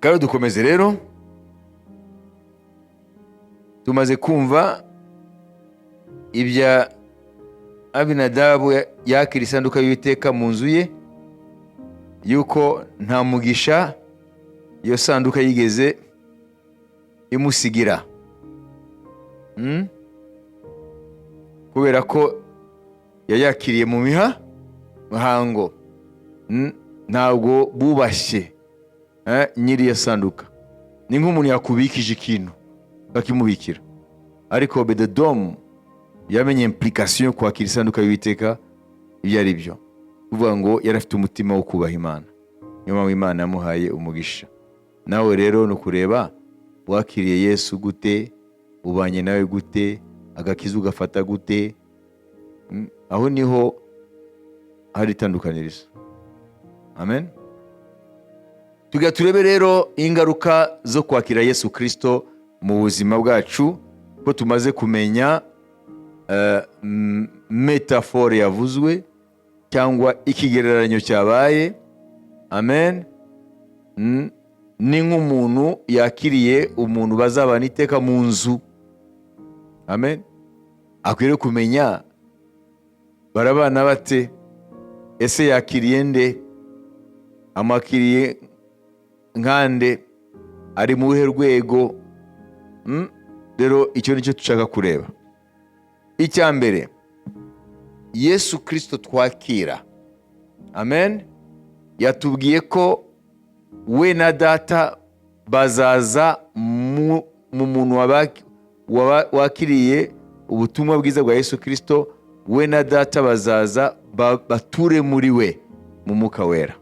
Kandi dukomeze rero. Tumaze kumva ibya Abinadabu yakira isanduka y'Uwiteka mu nzu ye, yuko nta mugisha iyo sanduka yigeze imusigira. Kubera ko yayakiriye mu mihango. Ntabwo bubashye nyiri iyo sanduka. Ni nk'umuntu yakubikije ikintu, bakimubikira, ariko Obededomu yamenye implication yo kwakira isanduka y'Uwiteka ibyo ari byo, kuvuga ngo yari afite umutima wo kubaha Imana. Niyo mpamvu Imana yamuhaye umugisha. Nawe rero ni ukureba wakiriye Yesu gute, ubanye nawe gute, agakiza ugafata gute. Aho niho hari itandukanirizo. Amen. Tugira turebe rero ingaruka zo kwakira Yesu Kirisito mu buzima bwacu, ko tumaze kumenya métaphore yavuzwe cyangwa ikigereranyo cyabaye. Amen. Ni nk'umuntu yakiriye umuntu bazabana iteka mu nzu. Amen. Akwiriye kumenya barabana bate. Ese yakiriye nde? Amakiriye nkande? Ari mu ruhe rwego? Rero icyo nicyo dushaka kureba. Icya mbere, Yesu Kirisito twakira, amen, yatubwiye ko we na Data bazaza mu muntu wakiriye ubutumwa bwiza bwa Yesu Kirisito. We na Data bazaza bature muri we mu Mwuka Wera.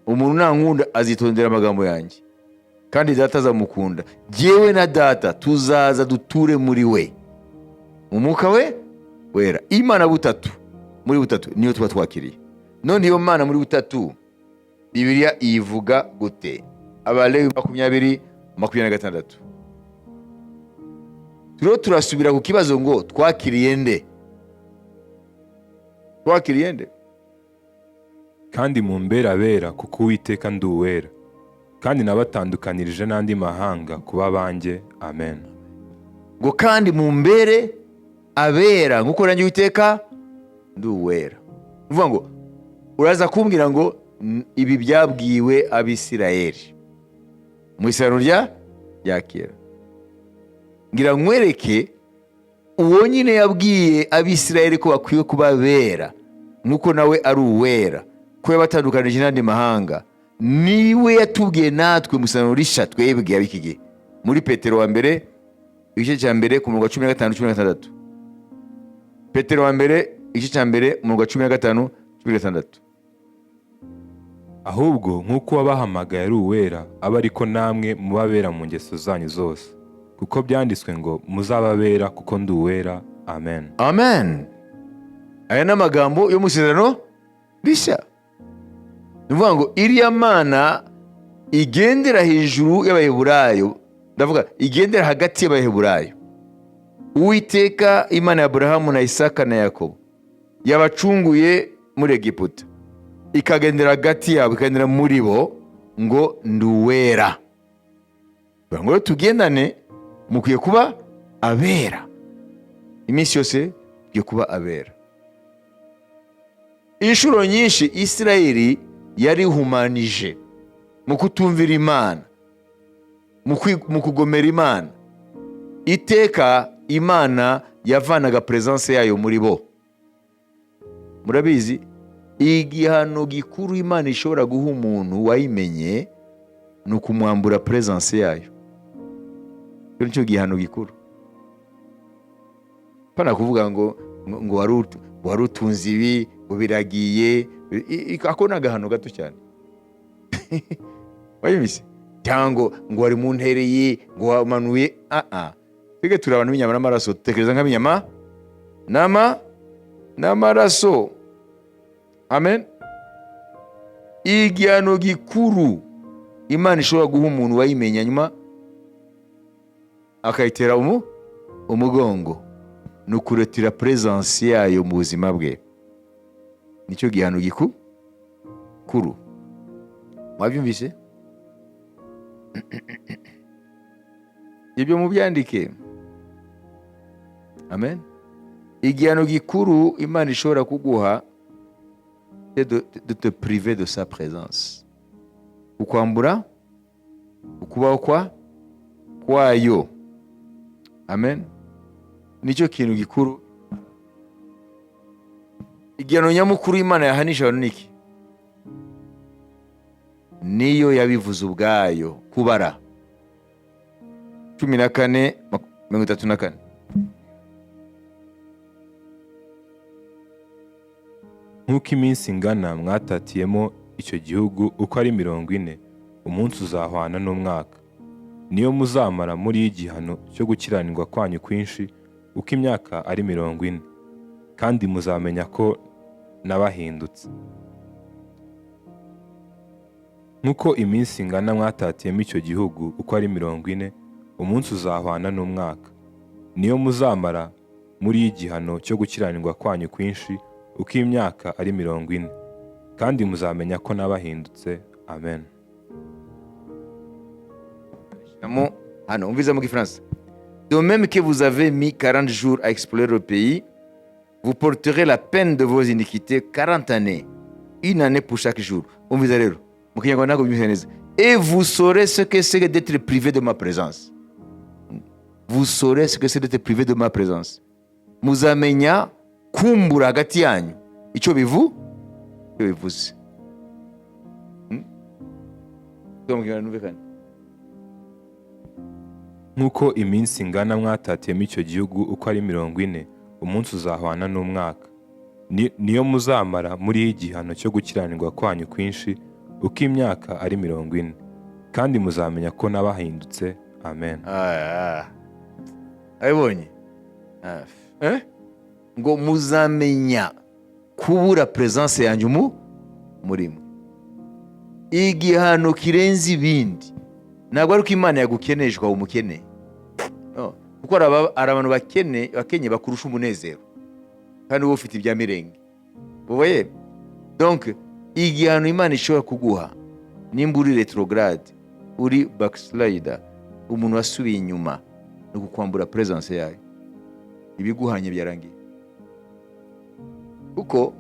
Umuntu nankunda azitondera amagambo yanjye, kandi Data azamukunda, jyewe na Data tuzaza duture muri we mu Mwuka we Wera. Imana butatu muri butatu niyo tuba twakiriye. None iyo Mana muri butatu, Bibiliya iyivuga gute? Abalewi 20:26. Turiho turasubira ku kibazo ngo twakiriye nde? Twakiriye nde? Kandi mumbere abera, kuko Uwiteka ndi uwera, kandi nabatandukanirije n'andi mahanga kuba abanjye. Amen. Ngo kandi mumbere abera nk'uko nanjye Uwiteka ndi uwera. Ni ukuvuga ngo uraza kumbwira ngo ibi byabwiwe Abisirayeli mu isezerano rya kera. Ngira nkwereke uwo nyine yabwiye Abisirayeli ko bakwiye kuba bera nk'uko nawe ari uwera, ko yabatandukanije n'andi mahanga, niwe yatubwiye natwe mu isezerano rishya, twebwe ab'iki gihe, muri Petero wa mbere igice cya mbere ku murongo wa 15, 16. Petero wa mbere igice cya mbere, umurongo wa 15, 16. Ahubwo nk'uko uwabahamagaye ari uwera, abe ariko namwe muba abera mu ngeso zanyu zose, kuko byanditswe ngo: "Muzabe abera kuko ndi uwera." Amen. Amen. Aya ni amagambo yo mu isezerano rishya. Ni ukuvuga ngo iriya Mana igendera hejuru y'Abaheburayo, ndavuga igendera hagati y'Abaheburayo, Uwiteka Imana ya Aburahamu na Isaka na Yakobo, yabacunguye muri Egiputa, ikagendera hagati yabo, ikagendera muri bo, ngo ndi uwera. Kugira ngo rero tugendane, mukwiye kuba abera iminsi yose, mukwiye kuba abera. Inshuro nyinshi Isirayeli yarihumanije mu kutumvira Imana, mu kugomera Imana. Iteka Imana yavanaga présence yayo muri bo. Murabizi, igihano gikuru Imana ishobora guha umuntu wayimenye ni ukumwambura présence yayo. Icyo nicyo gihano gikuru. Pana kuvuga ngo wari utunze ibi, ngo biragiye. Ako ni agahano gato cyane, wayumvise? Cyangwa ngo wari mu ntereye, ngo wamanuye. Aa, twebwe turi abantu b'inyama n'amaraso, dutekereza nk'ab'inyama n'amaraso. Amen. Igihano gikuru Imana ishobora guha umuntu wayimenya, nyuma akayitera umugongo, ni ukuretira présence yayo mu buzima bwe. Nicyo gihano gikuru. Mwabyumvise? Ibyo mubyandike. Amen. Igihano gikuru Imana ishobora kuguha, c'est de te priver de sa présence, kukwambura ukubaho kwayo. Amen. Nicyo kintu gikuru. Igihano nyamukuru Imana yahanisha abantu niki? Niyo yabivuze ubwayo. Kubara 14:34. Nk'uko iminsi ingana mwatatiyemo icyo gihugu uko ari 40, umunsi uzahwana n'umwaka. Niyo muzamara muri igihano cyo gukiranirwa kwanyu kwinshi, uko imyaka ari 40, kandi muzamenya ko nabahindutse. Nk'uko iminsi ingana mwatatiyemo icyo gihugu uko ari 40, umunsi uzahwana n'umwaka. Niyo muzamara muri igihano cyo gukiranirwa kwanyu kwinshi, uko imyaka ari 40, kandi muzamenya ko nabahindutse. Amen. Hano umviza mu Gifaransa. De même que vous avez mis 40 jours à explorer le pays, vous porterez la peine de vos iniquités 40 années, une année pour chaque jour. Umviza rero mu Kinyarwanda ntabwo byumvikana neza. Et vous saurez ce que c'est que d'être privé de ma présence. Vous saurez ce que c'est d'être privé de ma présence. Muzamenya kumbura hagati yanyu icyo bivuze. Mu Kinyarwanda numvikane. Nk'uko iminsi ingana mwatatiyemo icyo gihugu uko ari 40, umunsi uzahwana n'umwaka. Niyo muzamara muri igihano cyo gukiranirwa kwanyu kwinshi, uko imyaka ari 40, kandi muzamenya ko nabahindutse. Amen. Abibonye ngo muzamenya kubura presence yanjye muri mwe. Igihano kirenze ibindi ntabwo ari uko Imana yagukenesha ukaba umukene. No. Kuko hari abantu bakenye bakurusha umunezero, kandi wowe ufite ibya mirenge. Vous voyez? Donc igihano Imana ishobora kuguha nimba uri retrograde, uri backslider, umuntu wasubiye inyuma, ni ukukwambura presence yayo. Ibiguhanye byarangiye. Kuko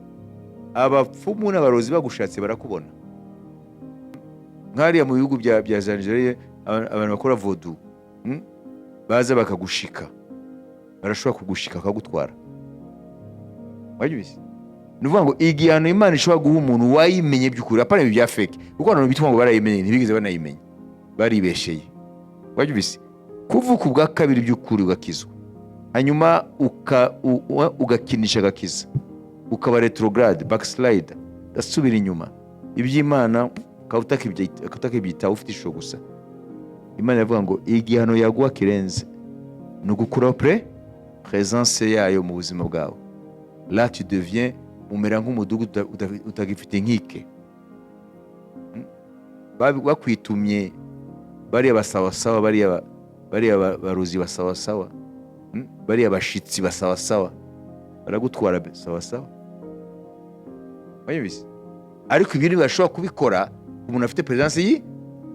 abapfumu n'abarozi bagushatse barakubona. Nk'hariya mu bihugu bya za Nigeria, abantu bakora voodoo, baza bakagushika, barashobora kugushika bakagutwara. Wabyumvise? Ni ukuvuga ngo igihano Imana ishobora guha umuntu wayimenye by'ukuri, apana ibi bya fake, kuko abantu bitwa ngo barayimenye ntibigeze banayimenya, baribesheye. Wabyumvise? Kuvuka ubwa kabiri by'ukuri ugakizwa, hanyuma ugakinisha agakiza, ukaba retrograde, backslider, ugasubira inyuma, iby'Imana ukaba utakibyitaho, ufite ishusho gusa. Imana iravuga ngo igihano yaguha kirenze ni ugukuraho presence yayo mu buzima bwawe. Là tu deviens, umera nk'umudugudu utagifite inkike. Bakwitumye bariya basawasawa, bariya baruzi basawasawa, bariya bashitsi basawasawa, baragutwara sawasawa. Wanyumvise? Ariko ibyo ntibashobora kubikora umuntu afite presence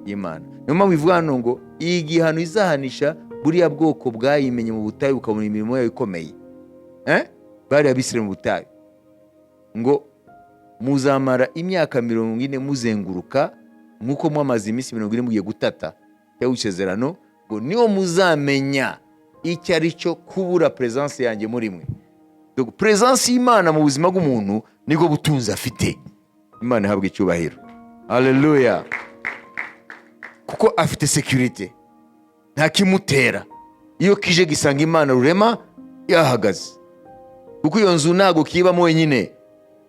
y'Imana. Niyo mpamvu ivuga hano ngo igihano izahanisha buriya bwoko bwayimenye mu butayu bukabona imirimo yayo ikomeye. Bariya Abisirayeli mu butayu, ngo muzamara imyaka 40 muzenguruka nk'uko mwamaze iminsi 40 mugiye gutata cyangwa isezerano, ngo niyo muzamenya icyo ari cyo kubura presence yanjye muri mwe. Donc, presence y'Imana mu buzima bw'umuntu nibwo butunzi afite. Imana ihabwa icyubahiro. Haleluya. Kuko afite sécurité, nta kimutera. Iyo kije gisanga Imana rurema yahagaze, kuko iyo nzu ntabwo kibamo wenyine,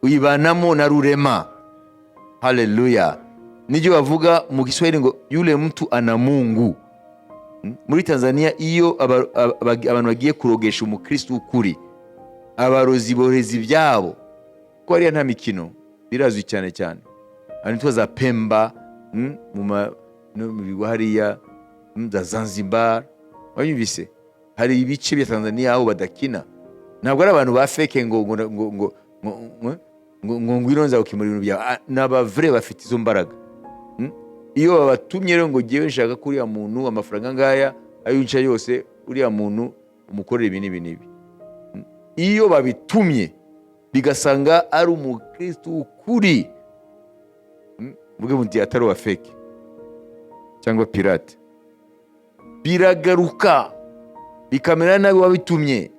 uyibanamo na rurema. Haleluya. Nijyo bavuga mu Kiswahili ngo yule mtu ana Mungu. Muri Tanzania iyo abantu bagiye kurogesha umukristo w'ukuri, abarozi bohereza ibyabo, kuko hariya nta mikino, birazwi cyane cyane ahantu hitwa za Pemba, no mu bigo hariya, za Zanzibar. Wanyumvise? Hari ibice bya Tanzania aho badakina, ntabwo ari abantu ba fake ngo ngo ngo ngo ngo ngo ngo ngwino nzagukemura ibintu byawe. Ni aba vrai bafite izo mbaraga. Iyo babatumye rero ngo ngewe nshaka ko uriya muntu amafaranga ngaya ayo yinjiza yose, uriya muntu umukorera ibi n'ibi n'ibi, iyo babitumye bigasanga ari umukristo w'ukuri, mvuge muti atari uwa fake cyangwa pirate, biragaruka bikamera nabi wabitumye.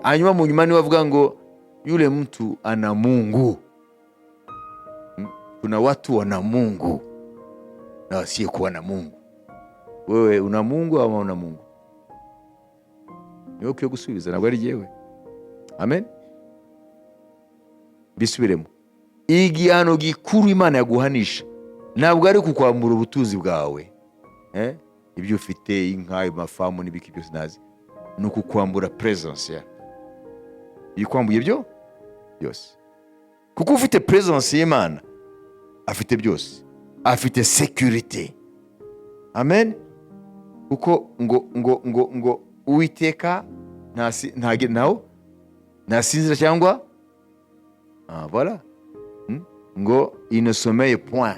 Hanyuma mu nyuma niwe avuga ngo yule mtu ana Mungu. Kuna watu wana Mungu na wasiyekuwa na Mungu. Wewe una Mungu ama una Mungu? Niwe ukwiye gusubiza, ntabwo ari jyewe. Amen. Bisubiremo: igihano gikuru Imana yaguhanisha ntabwo ari kukwambura ubutunzi bwawe, ibyo ufite, inka, amafamu n'ibiki byose ntazi, ni ukukwambura presence ya ikwambuye byo byose, kuko ufite presence y'Imana afite byose, afite sécurité. Amen. Kuko ngo Uwiteka ntawe ntasinzira cyangwa, ah, voilà. Ngo il ne sommeille point,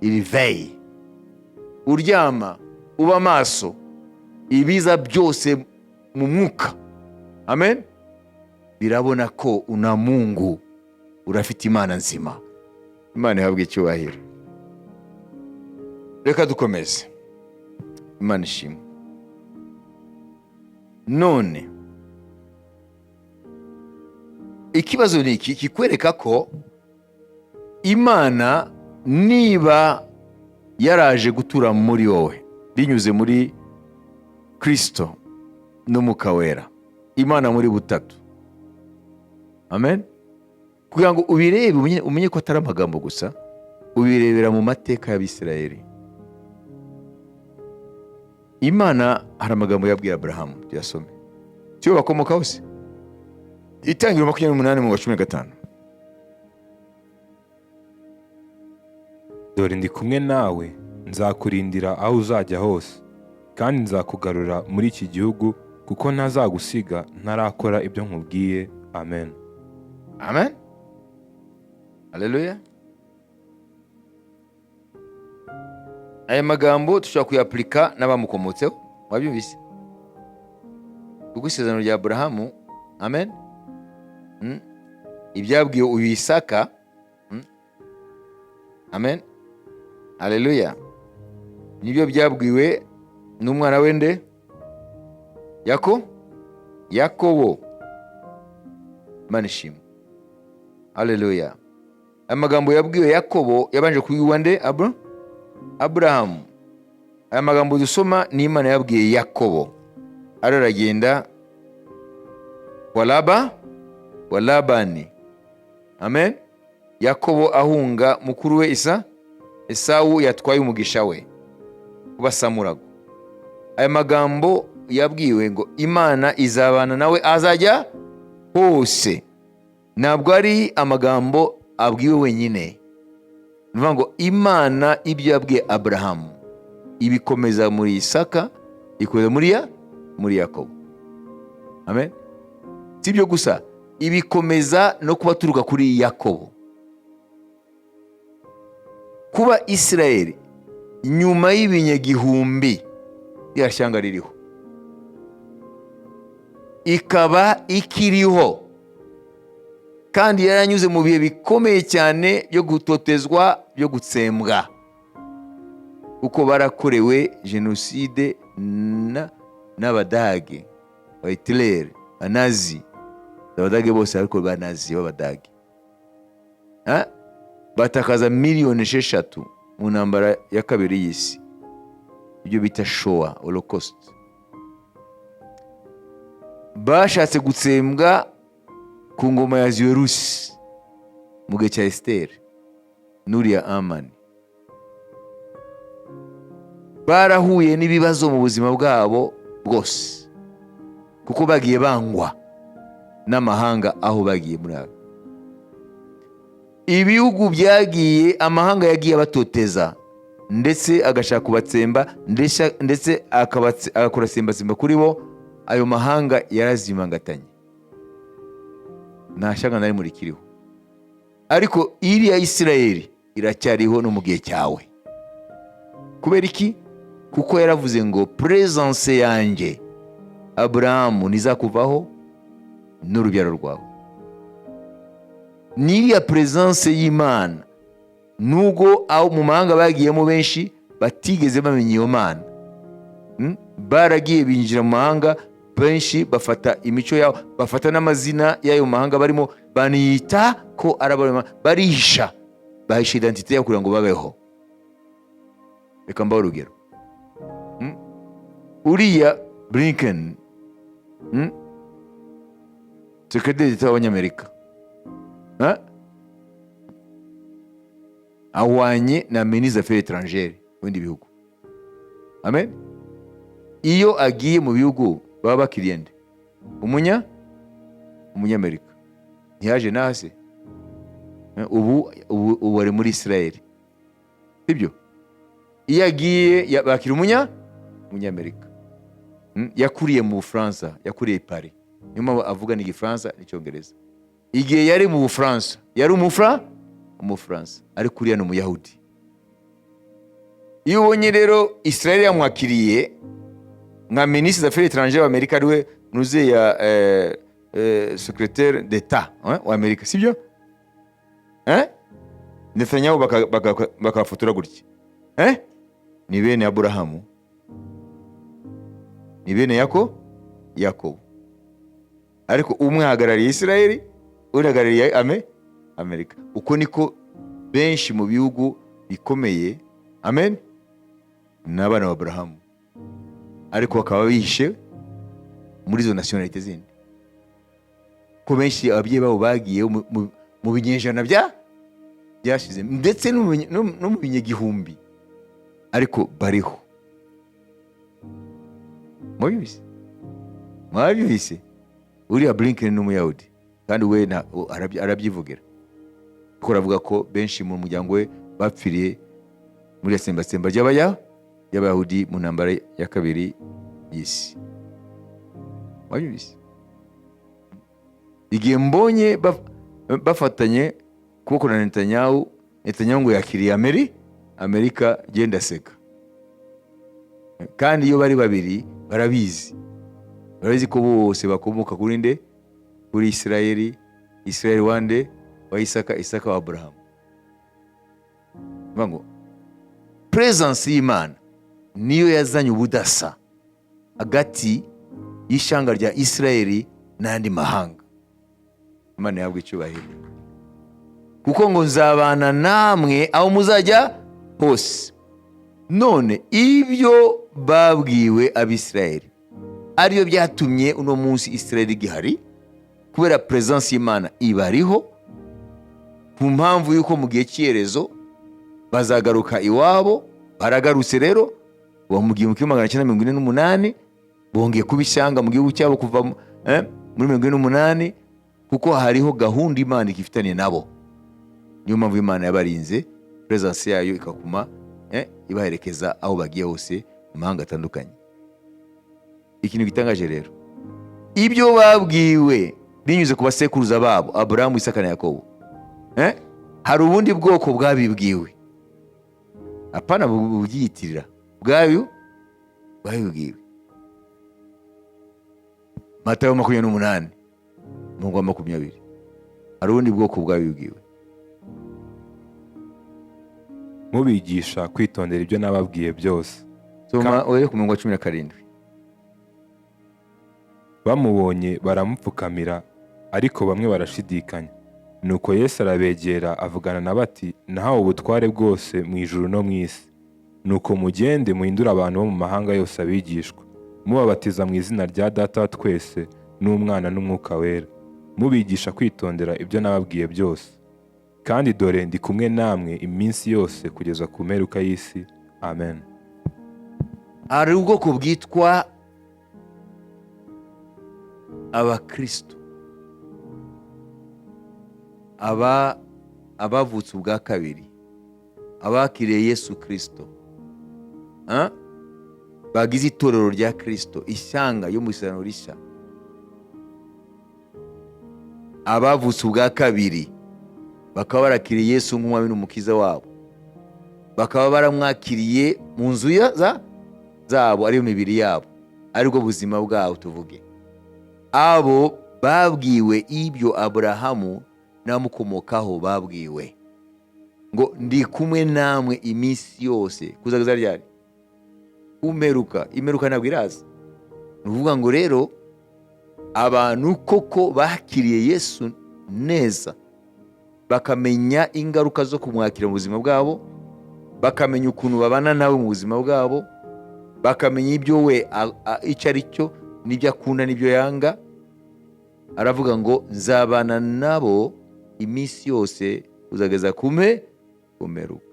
il veille. Uryama uba maso, ibiza byose mu mwuka, amen, birabona ko una Mungu, urafite Imana nzima. Imana ihabwe icyubahiro. Reka dukomeze. Imana ishimwe. None ikibazo ni iki kikwereka ko Imana niba yaraje gutura muri wowe binyuze muri Kirisito n'Umwuka Wera, Imana muri butatu, amen, kugira ngo ubirebe umenye ko atari amagambo gusa, ubirebera mu mateka y'Abisirayeli. Imana hari amagambo yabwiye Aburahamu, tuyasome, siyo bakomoka hose. Itangiriro 28 mu wa 15. Dore ndi kumwe nawe, nzakurindira aho uzajya hose, kandi nzakugarura muri iki gihugu, kuko ntazagusiga ntarakora ibyo nkubwiye. Amen. Amen, haleluya. Aya magambo dushobora kuyapurika n'abamukomotseho, wabyumvise, kuko isezerano rya Aburahamu, amen, ibyabwiwe uyu Isaka, amen, haleluya, nibyo byabwiwe n'umwana wende Yakobo. Imana ishimwe, haleluya. Aya magambo yabwiwe Yakobo yabanje kubwirwa nde? Aburahamu. Aya magambo dusoma ni Imana yabwiye Yakobo, aragenda kwa Labani, amen. Yakobo ahunga mukuru we Esawu yatwaye umugisha we kuba samurago. Aya magambo yabwiwe ngo Imana izabana nawe azajya hose, ntabwo ari amagambo abwiwe wenyine. Ni ukuvuga ngo Imana ibyo yabwiye Aburahamu ibikomeza muri Isaka, ikomeza muri Yakobo, amen. Si ibyo gusa, ibikomeza no kuba turuka kuri Yakobo, kuba Isirayeli nyuma y'ibinyagihumbi rya shyanga ririho, ikaba ikiriho, kandi yaranyuze mu bihe bikomeye cyane byo gutotezwa, byo gutsembwa, kuko barakorewe jenoside n'Abadage ba Hitler, Banazi, Abadage bose ariko Banazi b'Abadage, batakaza miliyoni 6 mu ntambara ya kabiri y'isi, ibyo bita Shoah, Holocaust. Bashatse gutsembwa ku ngoma ya Ahasuwerusi mu gihe cya Esiteri n'uriya Amani. Barahuye n'ibibazo mu buzima bwabo bwose, kuko bagiye bangwa n'amahanga aho bagiye. Muri abo ibihugu byagiye, amahanga yagiye abatoteza, ndetse agashaka kubatsemba, ndetse agakora sembasemba kuri bo. Ayo mahanga yarazimangatanye, nta shyanga na rimwe rikiriho, ariko iriya Isirayeli iracyariho no mu gihe cyawe. Kubera iki? Kuko yaravuze ngo: "Presence yanjye, Aburahamu, ntizakuvaho n'urubyaro rwawe." N'iriya presence y'Imana, nubwo aho mu mahanga bagiyemo benshi batigeze bamenya iyo Mana. Baragiye binjira mu mahanga, benshi bafata imico yabo, bafata n'amazina y'ayo mahanga barimo, baniyita ko ari abanyamahanga, barihisha, bahisha identité yabo kugira ngo babeho. Reka mbahe urugero. Uriya Blinken, Secrétaire d'État w'Abanyamerika, ha? Ahwanye na ministre des Affaires étrangères mu bindi bihugu, amen. Iyo agiye mu bihugu baba bakiriye nde? Umunyamerika. Ntiyaje n'aha se? Ubu ari muri Israel, sibyo? Iyo agiye bakira umunyamerika. Yakuriye mu Bufaransa, yakuriye i Paris, niyo mpamvu avuga n'igifaransa n'icyongereza. Igihe yari mu Bufaransa yari umufaransa, ariko uriya ni umuyahudi. Iyo ubonye rero Israel yamwakiriye nka ministre des Affaires étrangères w'Amerika, ariwe nuze ya secrétaire d'État wa Amerika, sibyo? Netanyahu bakafotora gutya, Ni bene Aburahamu, ni bene Yakobo, ariko umwe ahagarariye Israeli, undi ahagarariye Amerika. Uko niko benshi mu bihugu bikomeye, amen, ni abana ba Aburahamu, ariko bakaba bihishe muri izo nationalité zindi, ko benshi ababyeyi babo bagiye mu binyejana byashize, ndetse no mu binyagihumbi, ariko bariho. Mwabyumvise? Mwabyumvise? Uriya Blinken ni umuyahudi, kandi we arabyivugira, kuko aravuga ko benshi mu muryango we bapfiriye muri tsembatsemba ry'abayahudi mu ntambara ya kabiri y'isi. Mwabyumvise? Igihe mbonye bafatanye kuboko na Netanyahu, Netanyahu ngo yakiriye Amerika, genda seka. Kandi iyo bari babiri barabizi, barabizi ko bose bakomoka kuri nde? Kuri Isirayeli. Isirayeli wande? Wa Isaka. Isaka wa Aburahamu. Bivuga ngo presence y'Imana niyo yazanye ubudasa hagati y'ishyanga rya Isirayeli n'andi mahanga. Imana ihabwa icyubahiro, kuko ngo: "Nzabana namwe aho muzajya hose." None ibyo babwiwe Abisirayeli ariyo byatumye uno munsi Isirayeli igihari, kubera presence y'Imana ibariho, ku mpamvu y'uko mu gihe cy'iherezo bazagaruka iwabo. Baragarutse rero kuva mu 1948, bongeye kuba ishyanga mu gihugu cyabo kuva muri 48, kuko hariho gahunda Imana igifitanye nabo. Niyo mpamvu Imana yabarinze, presence yayo ikakuma ibaherekeza aho bagiye hose mu mahanga atandukanye. Ikintu gitangaje rero, ibyo babwiwe binyuze ku basekuruza babo Aburahamu, Isaka na Yakobo, hari ubundi bwoko bwabibwiwe, apana bubyiyitirira, bwayo bwabibwiwe. Matayo 28 umurongo wa 20, hari ubundi bwoko bwabibwiwe. Mubigisha kwitondera ibyo nababwiye byose. Soma uhere ku murongo wa 17. Bamubonye baramupfukamira, ariko bamwe barashidikanya. Nuko Yesu arabegera, avugana na bati: "Nahawe ubutware bwose mu ijuru no mu isi. Nuko mugende muhindure abantu bo mu mahanga yose abigishwa, mubabatiza mu izina rya Data wa twese n'Umwana n'Umwuka Wera, mubigisha kwitondera ibyo nababwiye byose. Kandi dore ndi kumwe namwe iminsi yose kugeza ku mperuka y'isi. Amen." Hari ubwoko bwitwa abakristo, abavutse ubwa kabiri, abakiriye Yesu Kristo, Ah? Bagize itorero rya Kristo, ishyanga yo mu Isezerano Rishya, abavutse ubwa kabiri bakaba barakiriye Yesu nk'umwami n'umukiza wabo, bakaba baramwakiriye. Mu nzu zabo, ariyo mibiri yabo, aribwo buzima bwabo tuvuge. Abo babwiwe ibyo Aburahamu n'abamukomokaho babwiwe, ngo: "Ndi kumwe namwe iminsi yose kuzageza ryari?" Umperuka. Imperuka ntabwo iraza. Ni ukuvuga ngo rero abantu koko bakiriye Yesu neza, bakamenya ingaruka zo kumwakira mu buzima bwabo, bakamenya ukuntu babana nawe mu buzima bwabo, bakamenya ibyo we icyo ari cyo, n'ibyo akunda n'ibyo yanga. Aravuga ngo: "Nzabana nabo iminsi yose kuzageza kumeruka."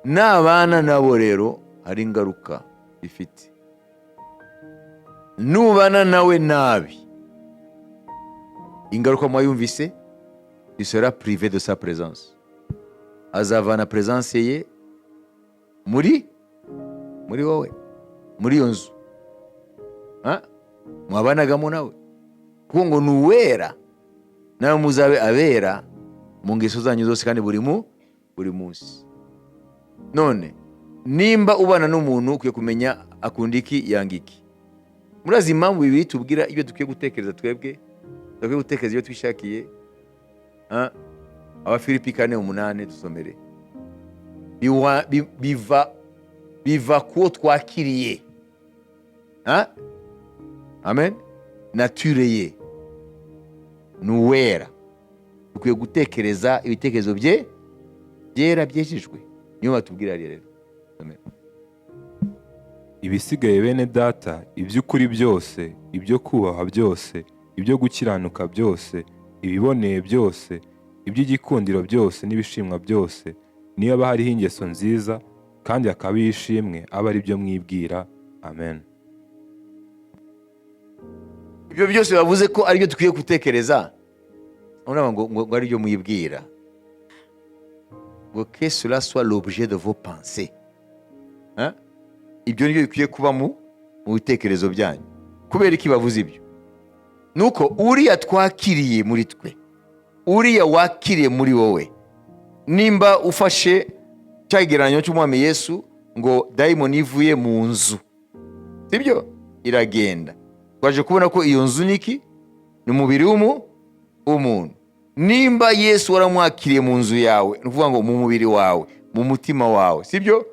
Nabana nabo rero hari ingaruka bifite. Nubana nawe nabi, ingaruka mwayumvise: tu seras privé de sa présence. Azavana présence ye muri wowe, muri iyo nzu. Ha? Mwabanagamo nawe, kuko ngo ni uwera, nawe muzabe abera mu ngeso zanyu zose kandi buri munsi. None nimba ubana n'umuntu, ukwiye kumenya akunda iki, yanga iki. Murazi impamvu bibiri tubwira ibyo dukwiye gutekereza? Twebwe dukwiye gutekereza ibyo twishakiye. Ha? Abafilipi 4:8, dusomere. Biva kuwo twakiriye. Ha? Amen. Nature ye ni uwera, dukwiye gutekereza ibitekerezo bye byera, byejejwe. Niyo batubwira rero. Amen. Ibisigaye, bene data, iby'ukuri byose, ibyo kubahwa byose, ibyo gukiranuka byose, ibiboneye byose, iby'igikundiro byose n'ibishimwa byose, niyo haba hariho ingeso nziza kandi hakaba ishimwe, abe ari byo mwibwira. Amen. Ibyo byose bavuze ko aribyo dukwiye gutekereza. Urabona ngo aribyo mwibwira, ngo que cela soit l'objet de vos pensées. Hein? Ibyo nibyo bikwiye kuba mu bitekerezo byanyu. Kubera iki bavuze ibyo? Nuko uriya twakiriye muri twe, uriya wakiriye muri wowe, nimba ufashe cya kigereranyo cy'Umwami Yesu ngo dayimoni ivuye mu nzu, sibyo, iragenda. Twaje kubona ko iyo nzu niki? Ni umubiri w'umuntu. Nimba Yesu waramwakiriye mu nzu yawe, ni ukuvuga ngo mu mubiri wawe, mu mutima wawe, sibyo,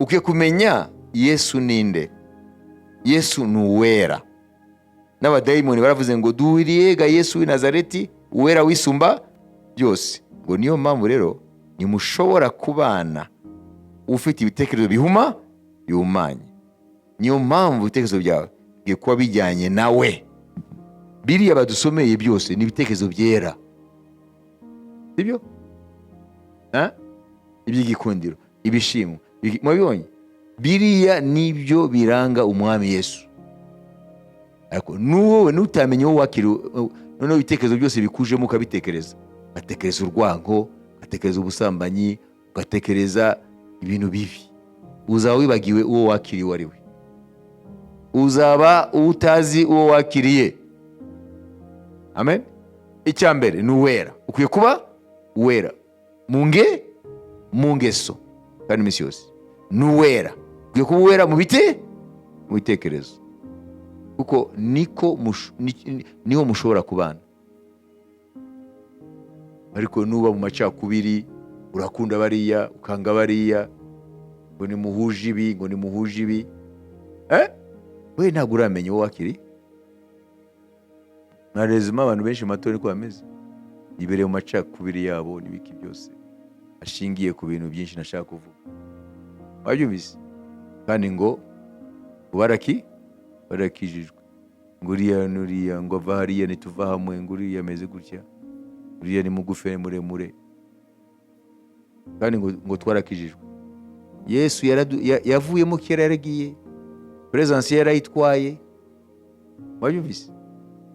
ukwiye kumenya Yesu ninde. Yesu ni uwera. N'abadayimoni baravuze ngo: "Duhuriye ga Yesu w'i Nazareti, uwera wisumba byose." Ngo niyo mpamvu rero ntimushobora kubana ufite ibitekerezo bihumanye. Niyo mpamvu ibitekerezo byawe bikwiye kuba bijyanye nawe. Biriya badusomeye byose ni ibitekerezo byera, sibyo? Ha? Iby'igikundiro, ibishimwa, mwabibonye, biriya nibyo biranga Umwami Yesu. Ariko n'uwowe nutamenya uwo wakiriwe, noneho ibitekerezo byose bikujemo ukabitekereza, ugatekereza urwango, ugatekereza ubusambanyi, ugatekereza ibintu bibi, uzaba wibagiwe uwo wakiriwe ari we, uzaba utazi uwo wakiriye. Amen. Icya mbere ni uwera. Ukwiye kuba uwera mu ngeso kandi iminsi yose. Ni uwera, ukwiye kuba uwera mu bitekerezo, kuko niko niho mushobora kubana. Ariko nuba mu macakubiri, urakunda bariya, ukanga bariya, ngo nimuhuje ibi, ngo nimuhuje ibi, we ntabwo uramenya uwo wakiri. Mwarezemo abantu benshi mu matora niko bameze, yibereye mu macakubiri yabo n'ibiki byose, ashingiye ku bintu byinshi nashaka kuvuga. Wabyumvise? Kandi ngo barakijijwe, ngo uriya n'uriya, ngo ava hariya, ntituva hamwe, ngo uriya ameze gutya, uriya ni mugufi, ni muremure, kandi ngo twarakijijwe. Yesu yavuyemo kera, yaragiye, présence ye yarayitwaye. Wabyumvise?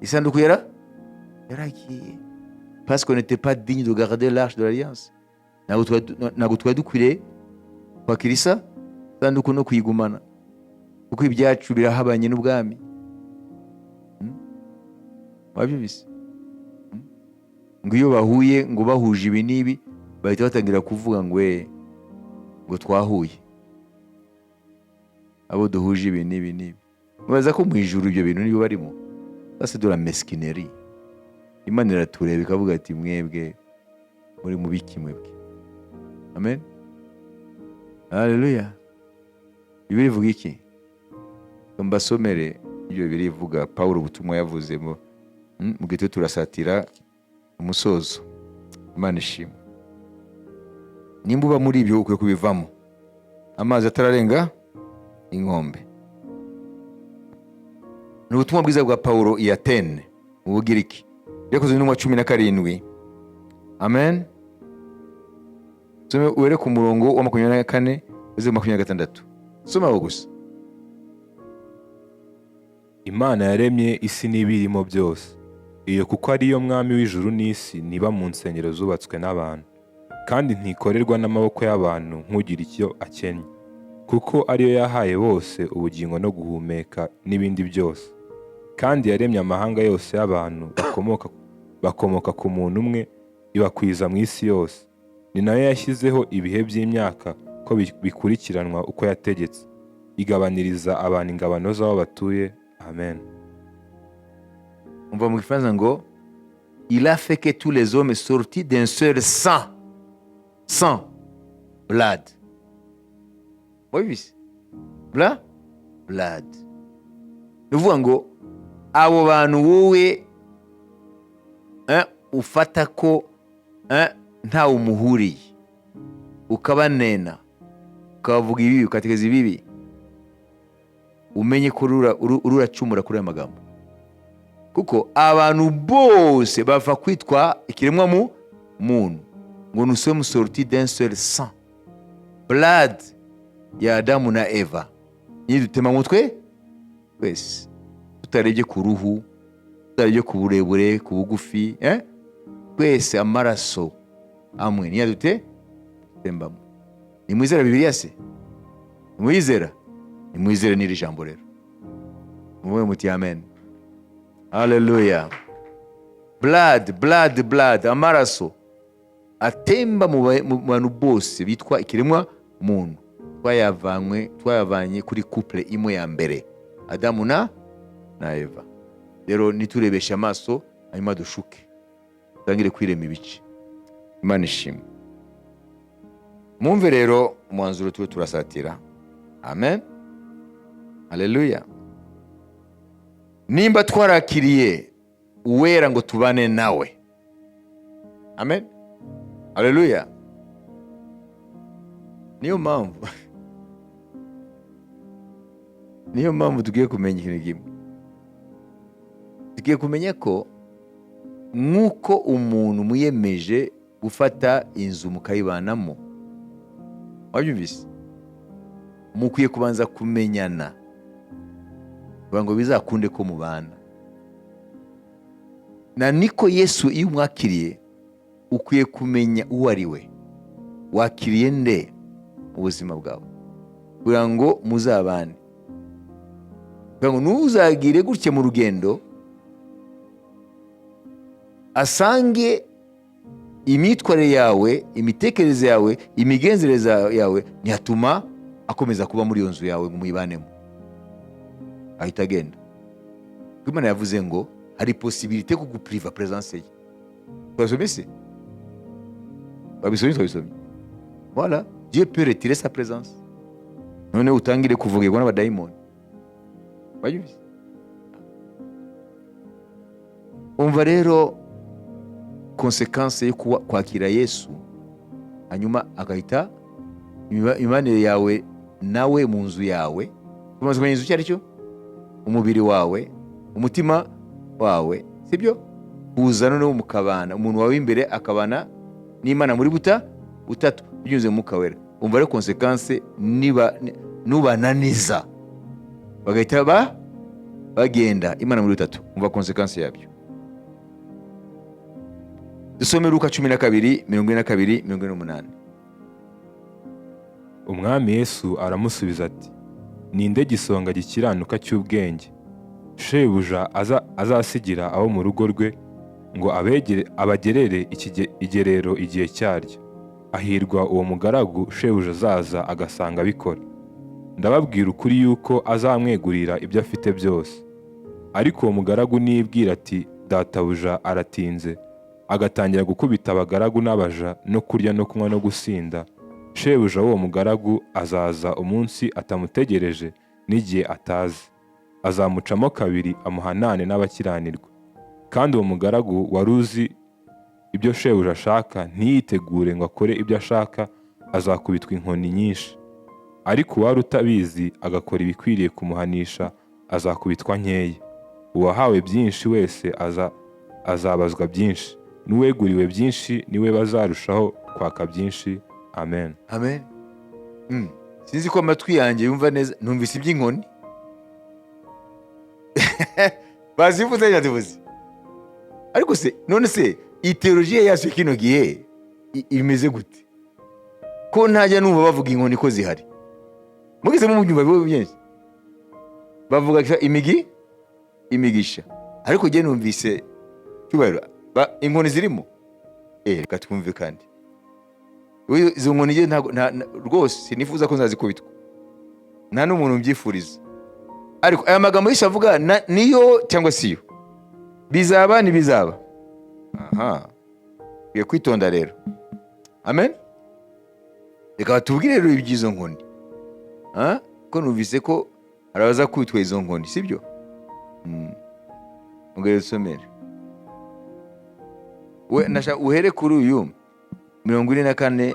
Isanduku yaragiye, parce qu'on n'était pas digne de garder l'arche de l'alliance. Ntabwo twari dukwiriye kwakira isanduku no kuyigumana, kuko ibyacu birahabanye n'ubwami. Wabyumvise? Ngo iyo bahuye, ngo bahuje ibi n'ibi, bahita batangira kuvuga ngo: "We, ngo Ngo twahuye, abo duhuje ibi n'ibi n'ibi. Mubaza ko mu ijuru ibyo bintu nibo barimo? Ça, c'est de la mesquinerie. Imana iratureba ikavuga ati: "Mwebwe muri mu biki mwebwe?" Amen, haleluya. Bibiliya ivuga iki? Mbasomere ibyo Bibiliya ivuga, Pawulo ubutumwa yavuze mu gihe turasatira umusozo. Imana ishimwe. Nimba uba muri ibyo, ukwiye kubivamo amazi atararenga inkombe. Ni ubutumwa bwiza bwa Pawulo i Atene mu Bugiriki, Byakozwe n'Intumwa 17. Amen. Some uhere ku murongo wa 24 uze 26. Soma aho gusa. Imana yaremye isi n'ibirimo byose, iyo kuko ariyo mwami w'ijuru n'isi, ntiba mu nsengero zubatswe n'abantu, kandi ntikorerwa n'amaboko y'abantu nk'ugira icyo akennye, kuko ariyo yahaye bose ubugingo no guhumeka n'ibindi byose. Kandi yaremye amahanga yose y'abantu bakomoka ku muntu umwe, ibakwiza mu isi yose. Ni nayo yashyizeho ibihe by'imyaka ko bikurikiranwa uko yategetse, igabaniriza abantu ingabano z'aho batuye. Amen. Umva mu Gifaransa ngo: "Il a fait que tous les hommes sortis d'un seul sang." Sang, blood. Wabibise blood. Ni ukuvuga ngo abo bantu wowe ufata ko ntawe umuhuriye, ukabanena, ukabavuga ibibi, ukategeza ibibi, umenye ko ruracumura kuri aya magambo, kuko abantu bose bava kwitwa ikiremwa mu muntu. Ngo: "Nous sommes sortis d'un seul sang." Blood ya Adamu na Eva nidutema mutwe twese, tutarebye ku ruhu, tutarebye ku burebure, ku bugufi, eh? Twese amaraso amwe niyo dute dutembamo. Nimwizera Bibiliya se? Nimwizera, nimwizere n'iri jambo rero. Muvuge muti: "Amen, haleluya." Blood, blood, blood, amaraso atemba mu bantu bose bitwa ikiremwa muntu. Twayavanye kuri couple imwe ya mbere, Adamu na Eva. Rero niturebeshe amaso hanyuma dushuke, dutangire kwirema ibice. Imana ishimwe. Mwumve rero umwanzuro tube turasatira. Amen, haleluya. Nimba twarakiriye Uwera ngo tubane nawe, amen, haleluya. Niyo mpamvu tugiye kumenya ikintu kimwe. Tugiye kumenya ko nk'uko umuntu muyemeje gufata inzu mukayibanamo, wabyumvise, mukwiye kubanza kumenyana kugira ngo bizakunde ko mubana. Na niko Yesu, iyo umwakiriye, ukwiye kumenya uwo ari we. Wakiriye nde mu buzima bwawe kugira ngo muzabane, kugira ngo ntuzagire gutya mu rugendo asange imyitwarire yawe, imitekerereze yawe, imigenzereze yawe ntiyatuma akomeza kuba muri iyo nzu yawe ngo muyibanemo, ahita agenda. Kuko Imana yavuze ngo hari possibilité yo kugupriva présence ye. Twasomye se? Twabisomye, twabisomye. Voilà, Dieu peut retirer sa présence, none utangire kuvugirwa n'abadayimoni. Wabyumvise? Umva rero conséquence yo kwakira Yesu, hanyuma agahita imibanire yawe nawe mu nzu yawe. Tumaze kumenya inzu icyo ari cyo: umubiri wawe, umutima wawe, sibyo? Kuza noneho mukabana, umuntu wawe w'imbere akabana n'Imana muri butatu binyuze mu Mwuka Wera. Umva rero conséquence: niba nubananiza bagahita bagenda, Imana muri butatu. Umva conséquence yabyo. Dusome Luka 12, 42, 48. Umwami Yesu aramusubiza ati: "Ninde gisonga gikiranuka cy'ubwenge shebuja azasigira abo mu rugo rwe ngo abagerere igerero igihe cyaryo?" Hahirwa uwo mugaragu shebuja azaza agasanga abikora. Ndababwira ukuri yuko azamwegurira ibyo afite byose. Ariko uwo mugaragu niyibwira ati: 'Databuja aratinze,' agatangira gukubita abagaragu n'abaja, no kurya no kunywa no gusinda, shebuja w'uwo mugaragu azaza umunsi atamutegereje n'igihe atazi, azamucamo kabiri, amuhanane n'abakiranirwa. Kandi uwo mugaragu wari uzi ibyo shebuja ashaka, ntiyitegure ngo akore ibyo ashaka, azakubitwa inkoni nyinshi. Ariko uwari utabizi agakora ibikwiriye kumuhanisha, azakubitwa nkeya. Uwahawe byinshi wese azabazwa byinshi, n'uweguriwe byinshi niwe bazarushaho kwaka byinshi. Amen. Amen. Sinzi ko amatwi yanjye yumva neza. Numvise iby'inkoni bazivuze, ntibazivuze. Ariko se none se iyi théologie yacu kino gihe imeze gute, ko ntajya numva bavuga inkoni ko zihari? Mugeze mu byumva biba byinshi bavuga imigisha, ariko njye numvise cyubahiro inkoni zirimo. Reka twumve. Kandi izo nkoni njye ntabwo rwose sinifuza ko nzazikubitwa, nta n'umuntu mbyifuriza. Ariko aya magambo yose avuga niyo cyangwa siyo? Bizaba, ntibizaba? Aha ukwiye kwitonda rero. Amen. Reka batubwire rero iby'izo nkoni. Ah, ko numvise ko hari abaza kwitwa izo nkoni, sibyo? Ongera usomere we nasha uhere kuri uyu 44,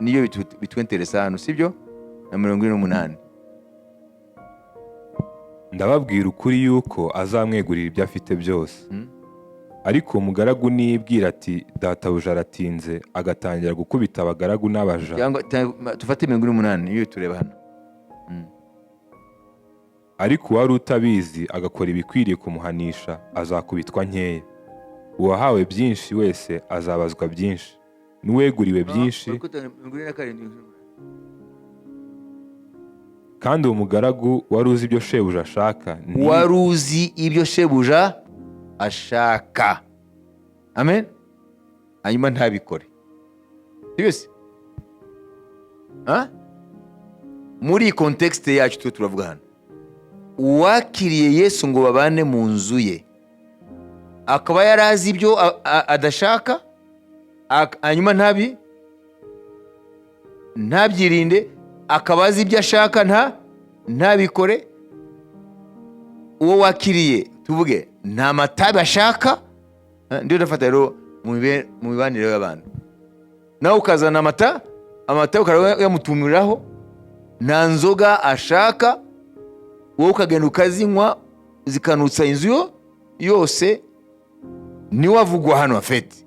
niyo bitwenteresa hano, sibyo? Na 48. Ndababwira ukuri yuko azamwegurira ibyo afite byose. Ariko uwo mugaragu niyibwira ati: 'Databuja aratinze,' agatangira gukubita abagaragu n'abaja, Cyangwa tufate 48, niyo tureba hano. Ariko uwari utabizi agakora ibikwiriye kumuhanisha, azakubitwa nkeya. Uwahawe byinshi wese azabazwa byinshi, n'uweguriwe byinshi. 47. Kandi uwo mugaragu wari uzi ibyo shebuja ashaka Wari uzi ibyo shebuja ashaka, amen, hanyuma ntabikore, sibyo se? Ha? Muri iyi contexte yacu twe turavuga hano uwakiriye Yesu ngo babane mu nzu ye, akaba yari azi ibyo adashaka, hanyuma ntabyirinde, akaba azi ibyo ashaka ntabikore. Uwo wakiriye, tuvuge nta matabi ashaka. Ndiyo ndafata rero mu mibanire y'abantu, nawe ukazana amata, amata ukaba yamutumiraho, nta nzoga ashaka, wowe ukagenda ukazinywa zikanutsa inzu yo yose. Niwe avugwa hano. Afete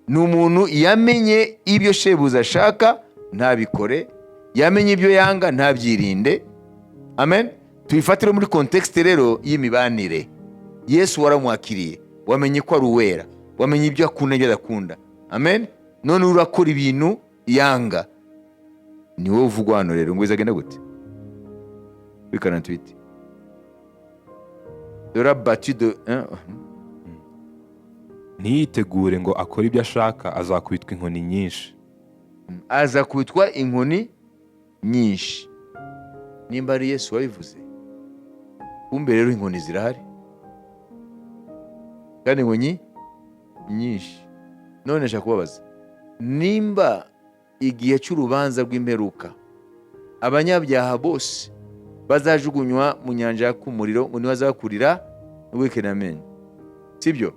ni umuntu yamenye ibyo shebuza ashaka ntabikore, yamenye ibyo yanga ntabyirinde. Amen. Tubifatire muri contexte rero y'imibanire. Yesu waramwakiriye, wamenye ko ari uwera, wamenye ibyo akunda n'ibyo adakunda. Amen. None urakora ibintu yanga, ni wowe uvugwa hano rero. Ngo bizagenda gute? Kuri 48, sera battu de hein? Ntiyitegure ngo akore ibyo ashaka, azakubitwa inkoni nyinshi. Aza kubitwa inkoni nyinshi. Nimba ari Yesu wabivuze, kumbe rero inkoni zirahari, kandi inkoni nyinshi. None nshaka kubabaza, nimba igihe cy'urubanza rw'imperuka abanyabyaha bose bazajugunywa mu nyanja yaka umuriro, ngo niho bazakurira no guhekenya amenyo, sibyo?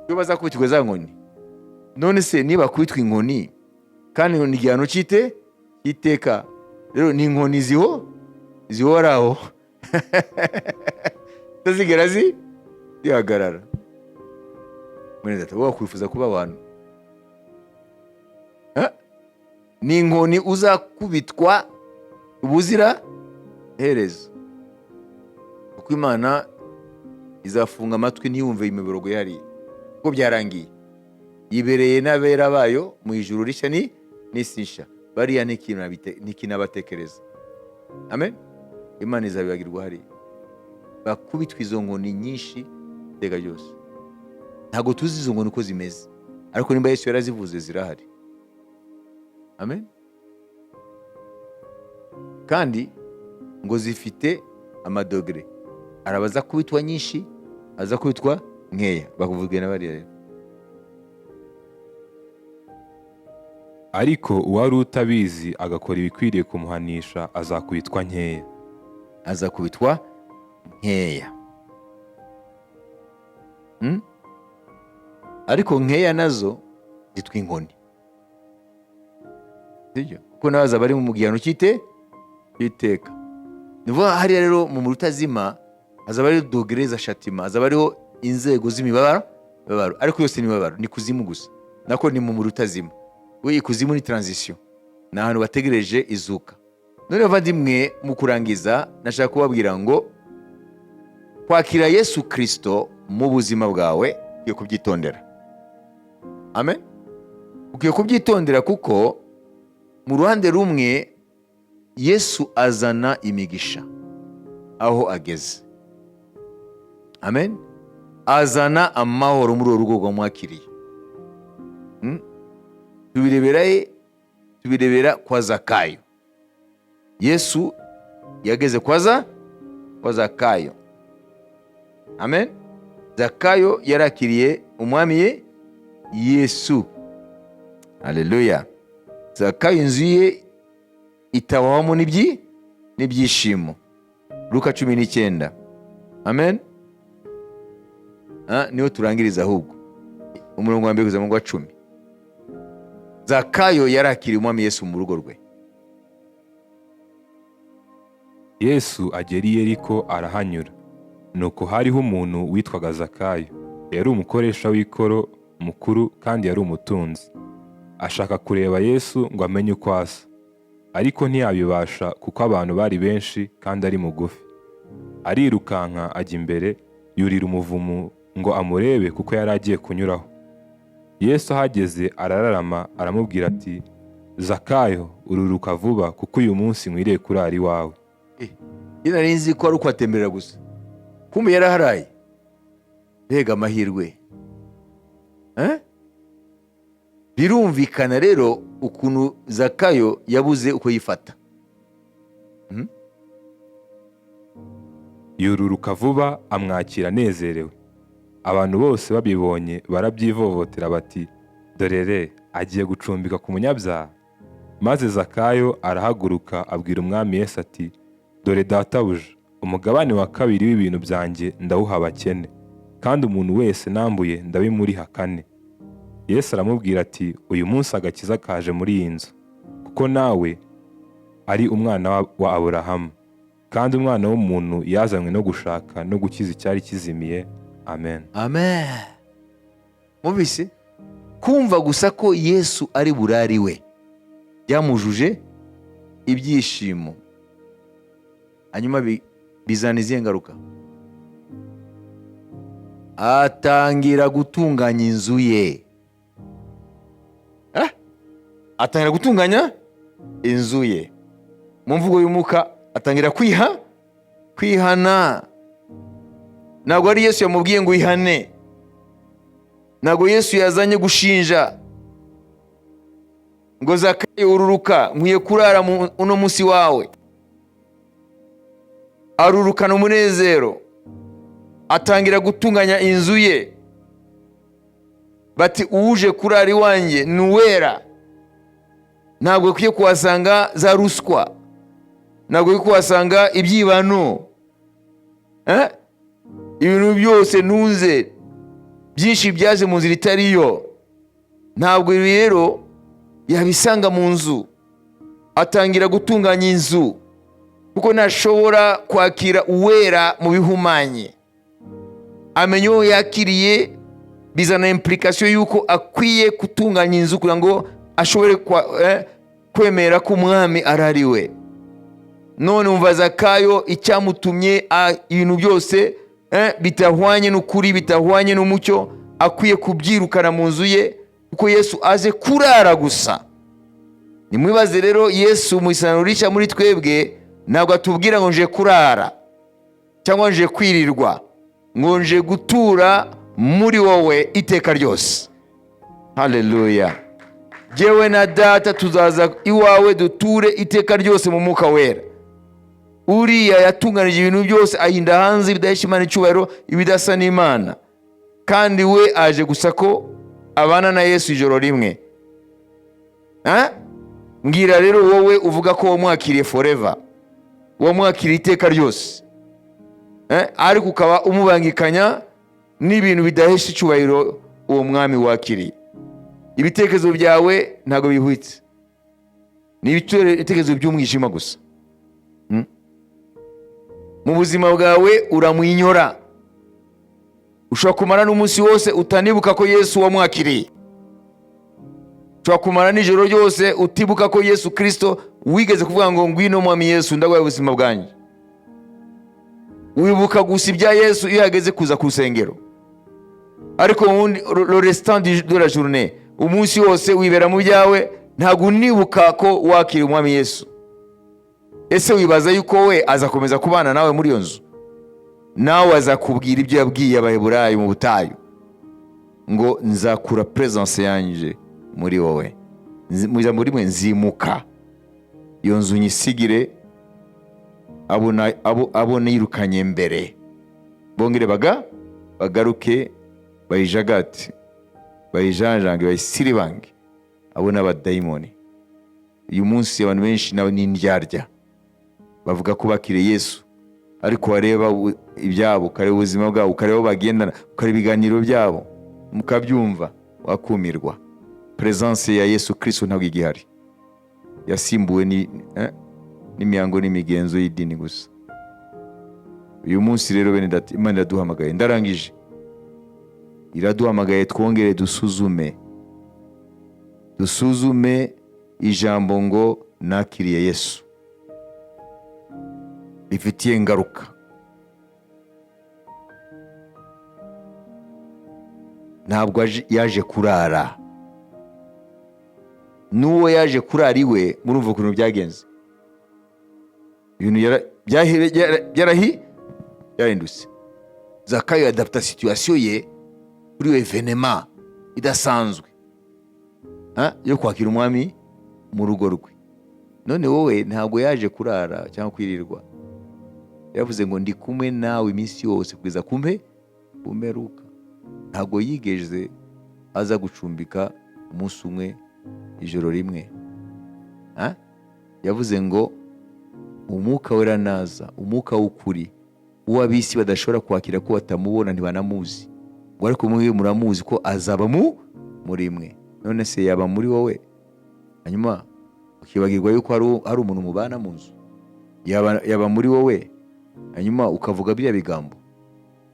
Iyo bazakubitirwa za nkoni, none se niba bakubitwa inkoni, kandi ni igihano cy'iteka, rero ni inkoni zihoraho zitazigera zihagarara. Mwene data, wowe wakwifuza kuba abantu? Eh? Ni inkoni uzakubitwa ubuzira herezo, kuko Imana izafunga amatwi ntiyumve imiborogo yihariye, kuko byarangiye, yibereye n'abera bayo mu ijuru rishya ni n'isi nshya. Bariya ntikinabatekereza. Amen. Imana izabibagirwa hariya, bakubitwa izo nkoni nyinshi iteka ryose. Ntabwo tuzi izo nkoni uko zimeze, ariko nimba Yesu yarazivuze, zirahari. Amen. Kandi ngo zifite amadogere, hari abaza kubitwa nyinshi, aza kubitwa nkeya. Bakuvuge na bariya rero. Ariko uwari utabizi agakora ibikwiriye kumuhanisha azakubitwa nkeya. Aza kubitwa nkeya. Ariko nkeya nazo zitwa inkoni, sibyo? Kuko nawe azaba ari mu gihano cy'iteka. Ni ukuvuga hariya rero mu muriro utazima hazaba hariho dogere za châtiment, hazaba hariho inzego z'imibabaro imibabaro, ariko yose ni imibabaro, ni kuzimu gusa, nako ni mu muriro utazima. We ikuzimu ni transition, ni ahantu bategereje izuka. None bavandimwe, mu kurangiza nashaka kubabwira ngo kwakira Yesu Kirisito mu buzima bwawe ukwiye kubyitondera. Amen. Ukwiye kubyitondera kuko mu ruhande rumwe Yesu azana imigisha aho ageze. Amen. Azana amahoro muri urwo rugo rwamwakiriye. Tubirebera he? Tubirebera kwa Zakayo. Yesu yageze kwa Zakayo. Amen. Zakayo yarakiriye umwami ye Yesu. Haleluya. Zakayo inzu ye itabawamo n'ibyishimo. Luka 19. Amen. Niho turangiriza ahubwo. Umurongo wa mbere kugeza mu wa 10. Zakayo yarakiriye umwami Yesu mu rugo rwe. Yesu agera i Yeriko arahanyura. Nuko hariho umuntu witwaga Zakayo, yari umukoresha w'ikoro mukuru kandi yari umutunzi. Ashaka kureba Yesu ngo amenye uko asa, ariko ntiyabibasha kuko abantu bari benshi kandi ari mugufi. Arirukanka ajya imbere, yurira umuvumu ngo amurebe kuko yari agiye kunyuraho. Yesu ahageze arararama aramubwira ati, Zakayo, ururuka vuba kuko uyu munsi nkwiriye kurara iwawe. Njye nari nzi ko ari ukuhatemberera gusa, kumbe yaraharaye. Mbega amahirwe! Birumvikana rero ukuntu Zakayo yabuze uko yifata. Yururuka vuba amwakira anezerewe. Abantu bose babibonye barabyivovotera bati, dore re agiye gucumbika ku munyabyaha. Maze Zakayo arahaguruka abwira umwami Yesu ati, dore databuja, umugabane wa kabiri w'ibintu byanjye ndawuha abakene, kandi umuntu wese nambuye ndabimuriha kane. Yesu aramubwira ati, uyu munsi agakiza kaje muri iyi nzu, kuko nawe ari umwana wa Aburahamu. Kandi umwana w'umuntu yazanywe no gushaka no gukiza icyari kizimiye. Amen. Amen. Mubise kumva gusa ko Yesu ari burari we byamujuje ibyishimo. Hanyuma bizana izihe ngaruka? Atangira gutunganya inzu ye. Atangira gutunganya inzu ye. Mu mvugo y'umwuka atangira kwihana. Ntabwo ari Yesu yamubwiye ngo ihane. Ntabwo Yesu yazanye gushinja ngo Zakayo ururuka, nkwiye kurara uno munsi wawe. Arurukana umunezero, atangira gutunganya inzu ye. Bati uje kurara iwanjye ni uwera, ntabwo akwiye kuhasanga za ruswa, ntabwo akwiye kuhasanga ibyibano. Ibintu byose ntunze byinshi byaje mu nzira itariyo, ntabwo ibi rero yabisanga mu nzu. Atangira gutunganya inzu kuko ntashobora kwakira uwera mu bihumanye. Amenya uwo yakiriye, bizana implication y'uko akwiye gutunganya inzu kugira ngo ashobore kwemera ko umwami arari we. None umva Zakayo icyamutumye ibintu byose bitahwanye n'ukuri, bitahwanye n'umucyo, akwiye kubyirukana mu nzu ye kuko Yesu aze kurara gusa. Nimwibaze rero Yesu mu isano rishya muri twebwe ntabwo atubwira ngo nje kurara cyangwa nje kwirirwa, ngo nje gutura muri wowe iteka ryose. Haleluya. Jyewe na Data tuzaza iwawe duture iteka ryose mu Mwuka Wera. Uriya yatunganije ibintu byose, ahinda hanze ibidahesha Imana icyubahiro, ibidasa n'Imana, kandi we aje gusa ko abana na Yesu ijoro rimwe. Eh? Mbwira rero, wowe uvuga ko wamwakiriye forever, wamwakiriye iteka ryose, eh? Ariko ukaba umubangikanya n'ibintu bidahesha icyubahiro uwo mwami wakiriye. Ibitekerezo byawe ntabwo bihwitse, ni ibitekerezo by'umwijima gusa. Mu buzima bwawe uramwinyora. Ushobora kumara n'umunsi wose utanibuka ko Yesu wamwakiriye. Ushobora kumara nijoro ryose utibuka ko Yesu Kirisito wigeze kuvuga ngo: "Ngwino Mwami Yesu, ndaguhaye ubuzima bwanjye." Wibuka gusa ibya Yesu iyo yageze kuza ku rusengero, ariko ubundi le restant de la journée, umunsi wose wibera mu byawe, ntabwo unibuka ko wakiriye Umwami Yesu. Ese wibaza yuko we azakomeza kubana nawe muri iyo nzu? Nawe azakubwira ibyo yabwiye Abaheburayo mu butayu ngo: "Nzakura presence yanjye muri wowe." Mu ijambo rimwe, nzimuka iyo nzu nyisigire abo nirukanye mbere, bongere bagaruke bayijagate, bayijanjange, bayisiribange. Abo ni abadayimoni. Uyu munsi abantu benshi nabo ni indyarya, bavuga ko bakiriye Yesu, ariko wareba ibyabo, ukareba ubuzima bwabo, ukareba aho bagendana, ukareba ibiganiro byabo, mukabyumva, wakumirwa. Presence ya Yesu Kristo ntabwo igihari, yasimbuwe n'imihango n'imigenzo y'idini gusa. Uyu munsi rero, bene Data, Imana iraduhamagaye. Ndarangije. Iraduhamagaye twongere dusuzume ijambo ngo "Nakiriye Yesu" rifitiye ingaruka. Ntabwo yaje kurara. N'uwo yaje kurara iwe, murumva ukuntu byagenze. Ibintu byarahindutse. Zakayo adapta situation ye kuri iyo événement idasanzwe, ha? Yo kwakira Umwami mu rugo rwe. None wowe, ntabwo yaje kurara cyangwa kwirirwa. Yavuze ngo: "Ndi kumwe nawe iminsi yose kugeza ku mperuka." Ntabwo yigeze aza gucumbika umunsi umwe, ijoro rimwe. Ha? Yavuze ngo Umwuka Wera naza, umwuka w'ukuri, uwo ab'isi badashobora kwakira ko batamubona, ntibanamuzi, ngo ariko mwe muramuzi ko azaba muri mwe. None se yaba muri wowe, hanyuma ukibagirwa yuko hari umuntu mubana mu nzu? Yaba muri wowe, hanyuma ukavuga biriya bigambo?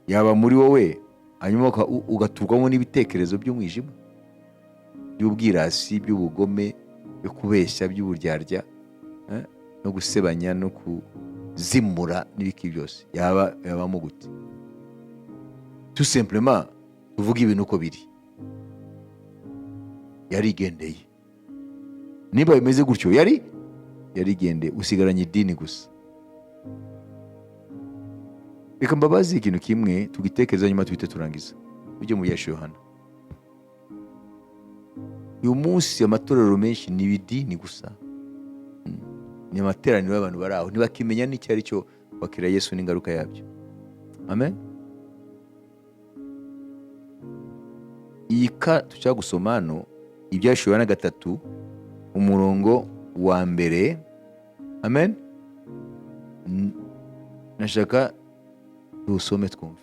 Yaba muri wowe, hanyuma ugaturwamo n'ibitekerezo by'umwijima, by'ubwirasi, by'ubugome, byo kubeshya, by'uburyarya, no gusebanya no kuzimura n'ibiki byose? Yaba yabamo gute? Tout simplement, tuvuge ibintu uko biri, yarigendeye. Niba bimeze gutyo, yarigendeye, usigaranye idini gusa. Reka mbabaze ikintu kimwe, tugitekereza, nyuma tuhite turangiza. Ujye mu Yesu Yohana. Uyu munsi amatorero menshi ni ibidini gusa. Ni amateraniro y'abantu bari aho, ntibakimenya n'icyo ari cyo kwakira Yesu n'ingaruka yabyo. Amen. Iyi ka tushaka gusoma hano, Ibyahishuwe na 3, umurongo wa mbere. Amen. Nashaka tuwusome twumve.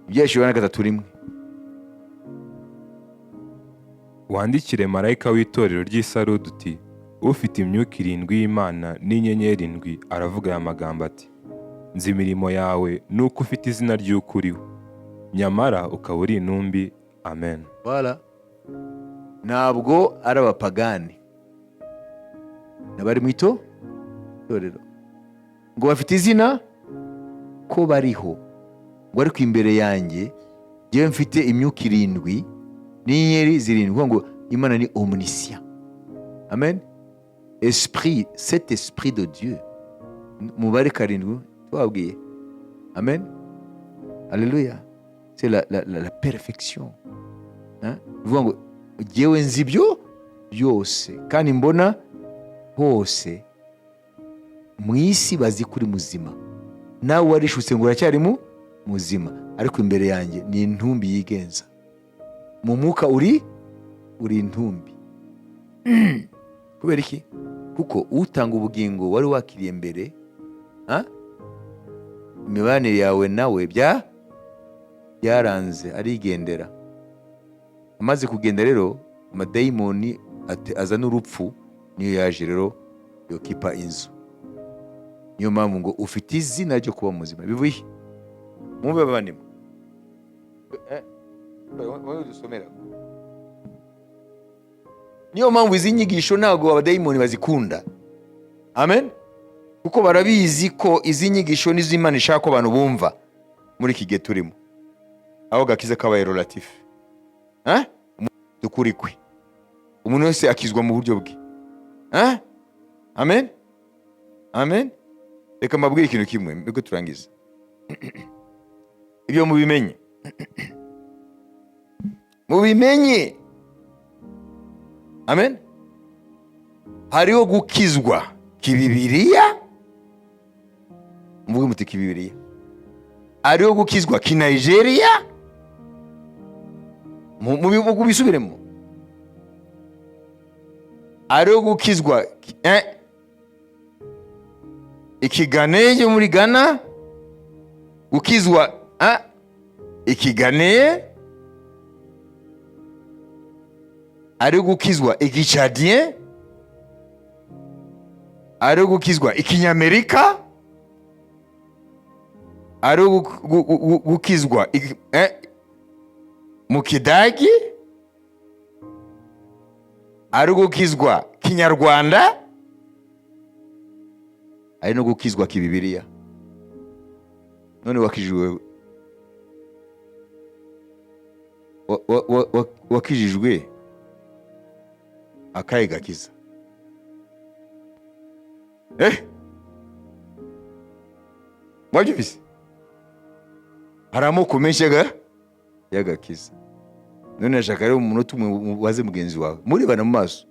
Ibyahishuwe na 3:1. Wandikire marayika w'itorero ry'i Sarudi uti: "Ufite imyuka irindwi y'Imana n'inyenyeri indwi aravuga aya magambo ati: Nzi imirimo yawe nuko ufite izina ry'uko uriho, nyamara ukaba uri intumbi." Amen. Voilà. Ntabwo ari abapagani n'abari mu itorero ngo bafite izina ko bariho, ngo ariko imbere yanjye njyewe mfite imyuka irindwi n'inyenyeri zirindwi. Kuvuga ngo Imana ni omniscient. Amen. Esprit, cet esprit de Dieu, mubare karindwi twabwiye. Amen, alléluia. C'est la perfection, hein? Bivuga ngo Jyewe nzi ibyo byose, kandi mbona hose mu isi bazi ko uri muzima. Nawe warishutse ngo uracyari mu muzima, ariko imbere yanjye ni intumbi yigenza. Mu mwuka uri intumbi. Kubera iki? Kuko utanga ubugingo wari wakiriye mbere, ha? Imibanire yawe nawe byaranze, arigendera. Amaze kugenda rero, amadayimoni azana urupfu niyo yaje rero yokipa inzu. Niyo mpamvu ngo ufite izina ryo kuba muzima. Bivuye iki? Mwumve abavandimwe. Wowe dusomera. Niyo mpamvu izi nyigisho ntabwo abadayimoni bazikunda. Amen. Kuko barabizi ko izi nyigisho nizo Imana ishaka ko abantu bumva muri iki gihe turimo, aho gakiza kabaye relatif. Eh? Ukuri kwe, umuntu wese akizwa mu buryo bwe. Eh? Amen, amen. Reka mbabwire ikintu kimwe mbere turangiza. Ibyo mubimenye, mubimenye. Amen. Hariho gukizwa kibibiriya, mvuge muti kibibiriya. Hariho gukizwa kinigeria, mubisubiremo. Hariho gukizwa ikigane cyo muri Ghana, gukizwa ikigane, ari gukizwa igicadien, ari gukizwa ikinyamerika, ari gukizwa mu kidagi, ari gukizwa kinyarwanda, ari no gukizwa kibibiriya. None wakijijwe wakijijwe akahe gakiza? Mwabyumvise? Hari amoko menshi y'agakiza. None nashaka rero umunota umwe mubaze mugenzi wawe murebana mu maso,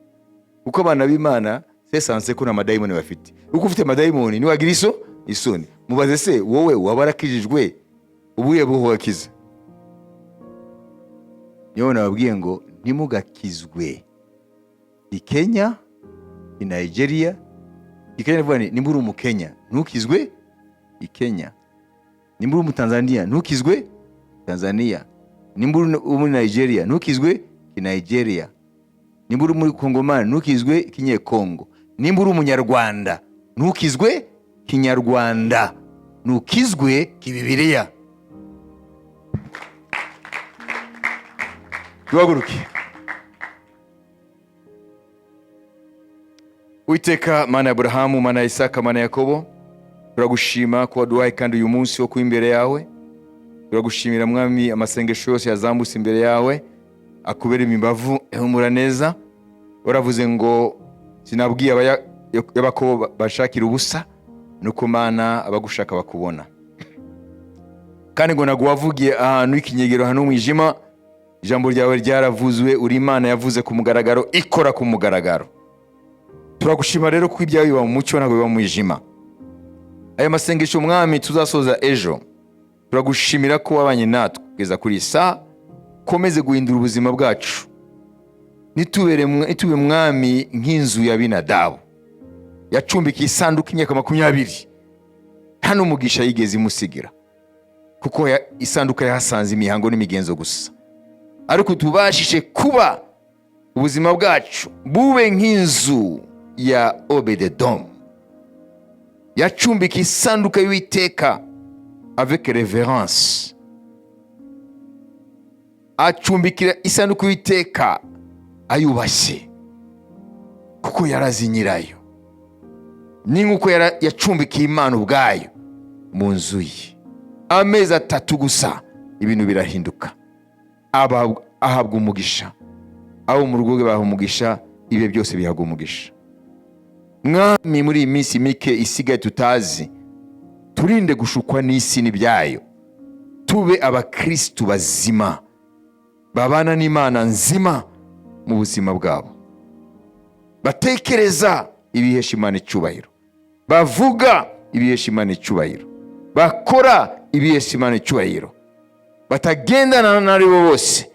kuko abana b'Imana sesanse ko nta madayimoni bafite. Kuko ufite amadayimoni niwagira isoni. Mubaze se, wowe waba warakijijwe ubuye bwo gakiza? Niyo nababwiye ngo ntimugakizwe i Kenya, i Nigeria. I Kenya ndavuga nti nimba uri umukenya ntukizwe i Kenya, nimba uri umutanzania ntukizwe Tanzania, nimba uri muri Nigeria ntukizwe i Nigeria, nimba uri muri Kongomani ntukizwe Kinyekongo, nimba uri umunyarwanda ntukizwe Kinyarwanda, ntukizwe Kibibiriya. Duhaguruke. Uwiteka Mana ya Aburahamu, Mana ya Isaka, Mana ya Yakobo, turagushima ko waduhaye kandi uyu munsi wo kuba imbere yawe. Turagushimira Mwami, amasengesho yose yazambutse imbere yawe akubera imibavu ihumura neza. Waravuze ngo sinabwiye Yakobo bashakira ubusa, nuko Mana abagushaka bakubona. Kandi ngo ntabwo wavugiye ahantu h'ikinyegero, ahantu h'umwijima. Ijambo ryawe ryaravuzwe, uri Imana yavuze ku mugaragaro, ikora ku mugaragaro. Turagushima rero ko ibyawe biba mu mucyo, ntabwo biba mu mwijima. Aya masengesho Mwami tuzasoza ejo, turagushimira ko wabanye natwe kugeza kuri iyi saha. Komeze guhindura ubuzima bwacu, nitube Mwami nk'inzu ya Binadabu yacumbikiye isanduku imyaka 20, nta n'umugisha yigeze imusigira, kuko isanduka yahasanze imihango n'imigenzo gusa. Ariko tubashishe kuba ubuzima bwacu bube nk'inzu ya Obededomu yacumbikiye isanduka y'Uwiteka avec reverence, acumbikira isanduku y'Uwiteka ayubashye, kuko yarazi nyirayo. Ni nk'uko yacumbikiye Imana ubwayo mu nzu ye. Amezi 3 gusa ibintu birahinduka, ahabwa umugisha, abo mu rugo rwe baha umugisha, ibihe byose bihabwa umugisha. Mwami, muri iyi minsi mike isigaye tutazi, turinde gushukwa n'isi n'ibyayo, tube abakristu bazima babana n'Imana nzima. Mu buzima bwabo batekereza ibihesha Imana icyubahiro, bavuga ibihesha Imana icyubahiro, bakora ibihesha Imana icyubahiro, batagendana n'aribo bose,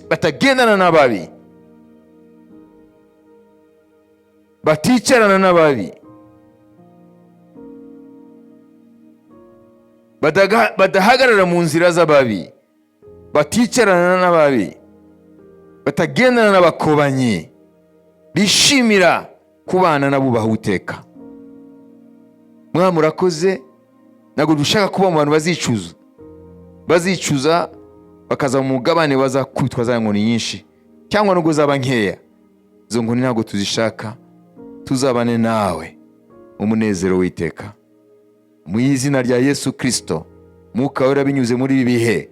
batagendana n'ababi, baticarana n'ababi, badahagarara mu nzira z'ababi, baticarana n'ababi, batagendana n'abakobanyi, bishimira kubana n'abubaha Uwiteka. Mwami, urakoze. Ntabwo dushaka kuba mu bantu bazicuza, bazicuza bakaza mu mugabane bazakubitwa za nkoni nyinshi, cyangwa nubwo zaba nkeya, izo nkoni ntabwo tuzishaka. Tuzabane nawe umunezero w'iteka, mu izina rya Yesu Kirisito. Mwuka Wera, binyuze muri ibi bihe,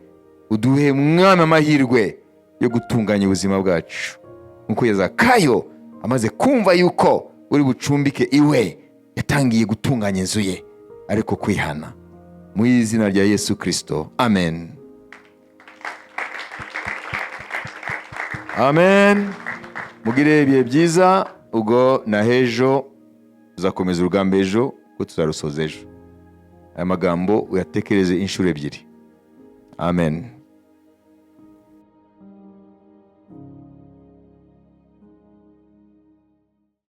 uduhe, Mwami, amahirwe yo gutunganya ubuzima bwacu, nk'uko Zakayo amaze kumva yuko uri bucumbike iwe yatangiye gutunganya inzu ye, ariko kwihana. Mu izina rya Yesu Kirisito, amen, amen. Mugire ibihe byiza. Ubwo na hejo tuzakomeza urugamba, ejo kuko tuzarusoza ejo. Aya magambo uyatekereze inshuro ebyiri. Amen.